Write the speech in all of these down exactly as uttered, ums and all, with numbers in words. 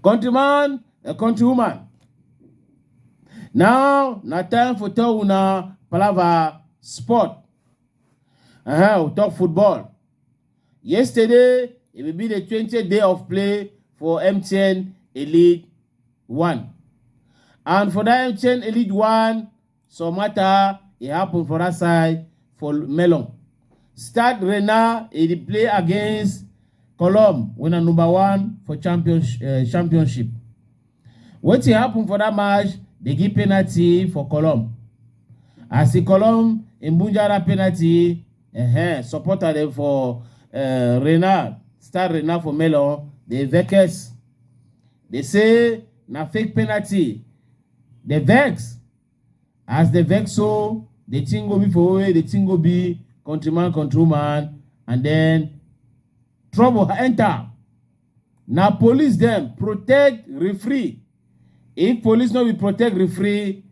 Countryman, a countrywoman. Now, na time for tell una palava sport. Uh-huh, we talk football. Yesterday, it will be the twentieth day of play for M T N Elite One. And for that M T N Elite One, some matter it happened for that side for Melon. Stade Renard, it dey play against Colombe, when a number one for champions, uh, championship. Wetin happen for that match? They give penalty for Colombe. As the Colombe in Bunjara penalty, uh-huh, supporter dem for uh, Renard, Stade Renard for Melon, they vex. They say na fake penalty. They vex. As they vex so, the thing go be for way, the thing go be countryman, countrywoman, and then trouble enter. Na police dem protect referee. If police no be protect referee,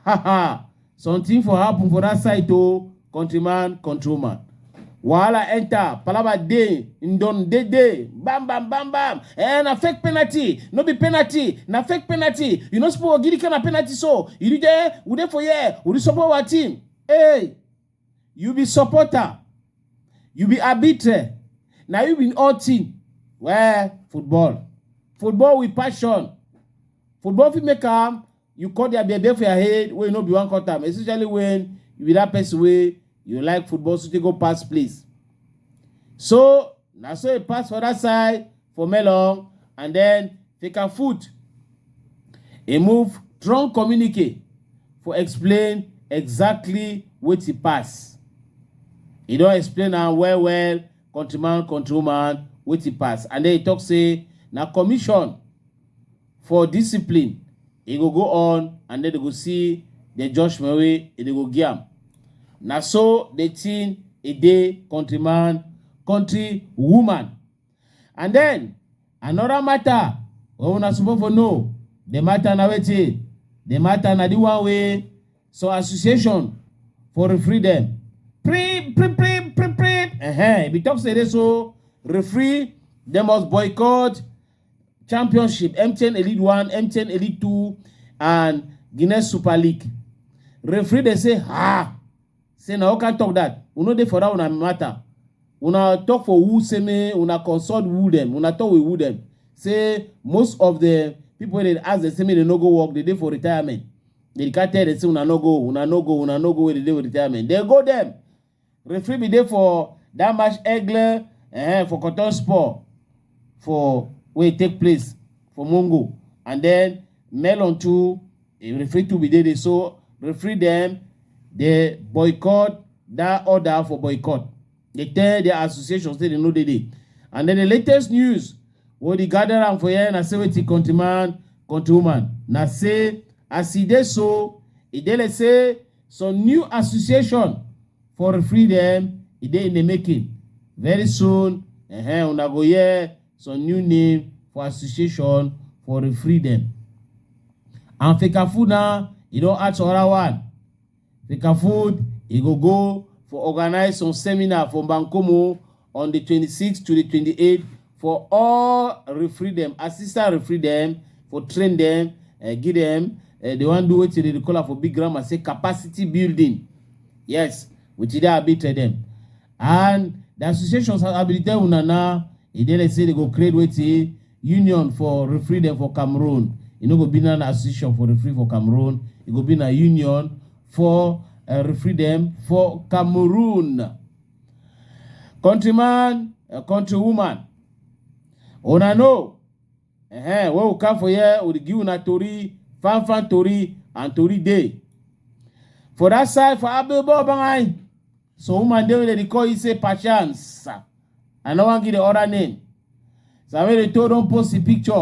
ha ha, something for happen for that side o, countryman, countrywoman. Wahala enter, palava dey, ndon dey dey, bam bam bam bam. Eh, na fake penalty, no be penalty, na fake penalty. You no suppose give the kind of penalty so. You dey there, we dey for here, we dey support our team. Hey, you be supporter, you be arbitre, na you be all team. Well, football, football with passion. Football fit make am you cut their bebe for your head wey no be one cut am, especially when you be that person wey you like football so take go pass place. So na so e pass for that side for Melon, and then Fika Foot e move strong communique for explain exactly wetin pass. E don explain am well well, countryman, countrywoman, wetin pass, and then e talk say na commission for discipline, e go go on, and then they go see the judgment wey e dey go give am. Na so the thing e dey, countryman, countrywoman. And then another matter wey una suppose for know, the matter na wetin? The matter na the one wey some association for referee dem. Pre, pre, pre, pre, pre. Uh-huh. If you talk say this, so referee, they must boycott championship, M T N Elite One, M T N Elite Two, and Guinness Super League. Referee, they say, ah, say na who can talk that? We no dey for that una matter. Una talk for who say me, una consult who them, una talk with who them. Say most of the people they ask the say me they no go work, they dey for retirement. They can't tell they say una no go, una no go, una no go where they dey with retirement. They go them. Referee be there for that match Aigle, eh, for Cotton Sport for where it take place for Mongo. And then Melon too, a referee to be there. So referee them, they boycott that order for boycott. They tell their association say they know they dey. And then the latest news, what the gather am for here, na say wetin countryman, countrywoman. Na say as e dey so, e dey like say some new association for referee dem, e dey in the making. Very soon, uh-huh, una go hear some new name for association for referee dem. And Fika Foot now, e don add some other one. Fika Foot, e go go for organize some seminar for Bankomo on the twenty-sixth to the twenty-eighth for all referee dem, assistant referee dem, for train dem, uh, give dem, uh, they wan do wetin they dey call am for big grammar say capacity building. Yes, with the arbitre dem. And the associations, I be tell una now, e dey like say they go create wetin, union for referee dem for Cameroon. E no go be na association for referee for Cameroon. E go be na union for, uh, referee dem for Cameroon. Countryman, uh, countrywoman, una know, uh-huh, when we come for here, we dey give una tori, fan fan tori, and tori dey. For that side, for Abebo Bangai, so woman dey wey dey call you say Patience. I no wan give the other name. So when they told don post the picture,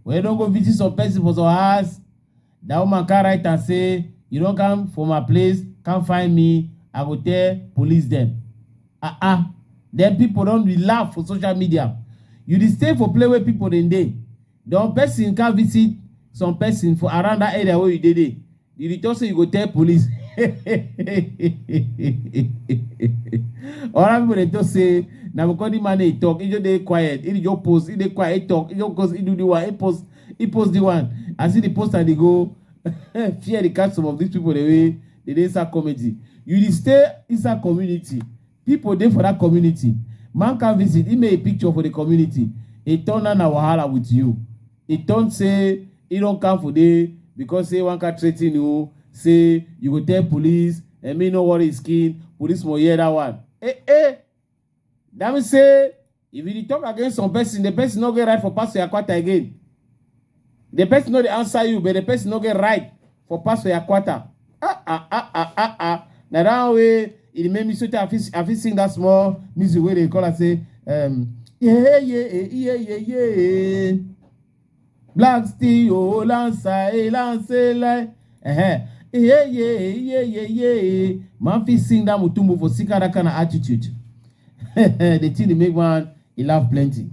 when they don go visit some person for some house, that woman can write and say, you don't come for my place, come find me, I go tell police them. Uh-uh. Then people don dey laugh for social media. You dey stay for play where people dey dey. Don person can visit some person for around that area where you dey dey. You dey talk say you go tell police. Other people dey talk say na because the man dey talk, he just dey quiet, he just post, he dey quiet, he talk, he just post, he do the one, he post. He post the one. I see the post and they go fear the catch some of these people the way they dey inside comedy. You dey stay inside community. People dey for that community. Man can visit. He make a picture for the community. He turn on a wahala with you. He turn say he don't come for day because say one can threaten you. Say you go tell police and me no worry his skin. Police mo hear that one. Eh eh. That means say if you dey talk against some person, the person no get right for pass your quarter again. The person no dey answer you, but the person no get right for pass for your quarter. Ah ah ah ah ah ah. Na that way it make me so I fit I fit sing that small music wey dey call am say um yeah yeah yeah yeah yeah. Black steel oh lansa eh lansa eh like eh yeah yeah yeah yeah yeah. Man fit sing that mutumbu for sika that kind of attitude. The thing dey make man e laugh plenty.